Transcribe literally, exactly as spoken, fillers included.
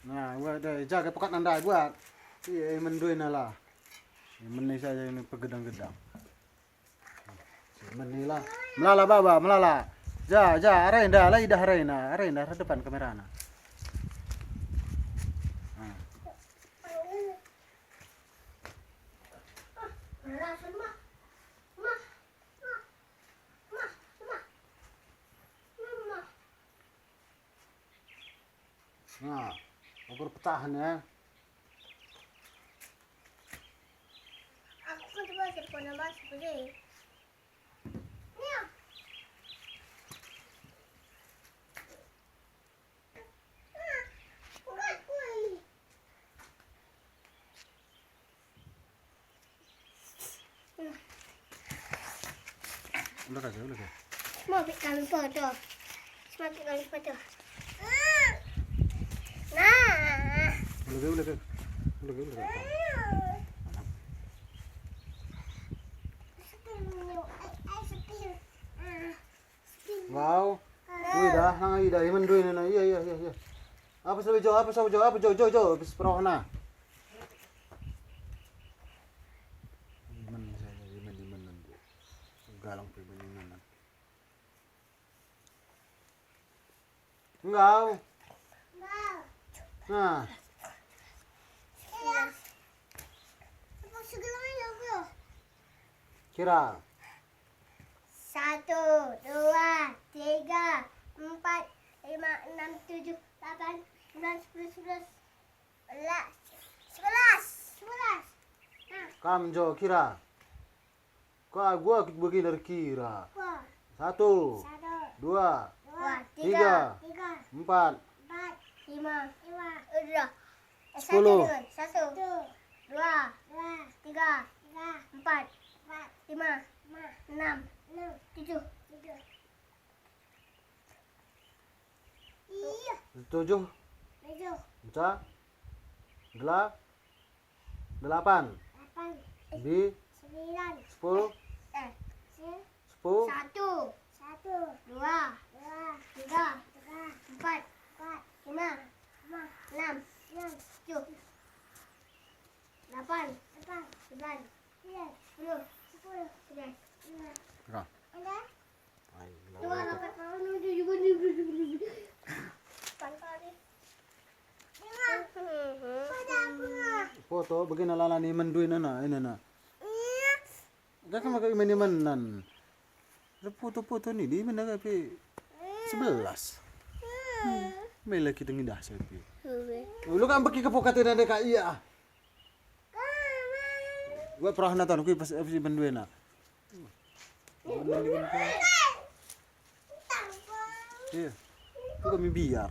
Nah, buat deh, jaga pekat nandai buat. Iya, menduina lah. Meni saja ini pegedang-gedang. Meni lah. Melala baba, melala. Ja, ja, arenda lah, idah arenda, arenda depan kamerana. Nah. Nah, ukur petahan ya. Aku kan coba telepon nama seperti. Nia. Ulah aja, ulah aja. Mau ambil kami foto. Semakin kami foto. Nah. Ulah aja, ulah aja. Ulah aja, ulah aja. Wow. Wih dah, nang ida, imen duina, iya, iya, iya, iya. Apa sabe jo, apa sabe jo, apa jo, jo, jo, bis perohna. Imen saja, imen, imen nanti. Galang pe imen, imen nanti. Enggau. Nah. Kira. Satu, dua, tiga, empat, lima, enam, tujuh, delapan, sembilan, sepuluh, sebelas, sebelas, sebelas, sebelas. Nah. Kam jo kira. Ka gua begina erkira. Gua. Satu. Satu. Dua. Dua. Tiga. Tiga. Empat. Empat. Lima. Lima. Udah. Eh, sepuluh. Satu dulu. Satu. Satu. Dua. Dua. Tiga. Tiga. Empat. Empat. Lima. Lima. Enam. Enam. Tujuh. Tujuh. Iya. Tujuh. Tujuh. Enca. Dela-, delapan. Delapan. Bi. Sembilan. Sepuluh. Eh. Se-, Sepuluh. Satu. Satu. Dua. Dua. Tiga. Tiga. Empat. Empat. Lima. Lima. Enam. Enam. Tujuh. Delapan. Delapan. Sembilan. Sembilan. Sepuluh. Sepuluh. Sebelas. Sebelas. Dah. Dah. Ai, dua, delapan. Empat kali. Lima. Pada aku. Foto begina lalani menduin anak, ini anak. Iya. Gak maka imen-imenan. Ada foto-foto ni, di mana gak pe sebelas. Hmm, mela kita ngidah saya pe. Lu kan beki kepokat ini ada kak iya. Gua pernah nonton, kui pas F C Benduena. Iya. Itu kami biar.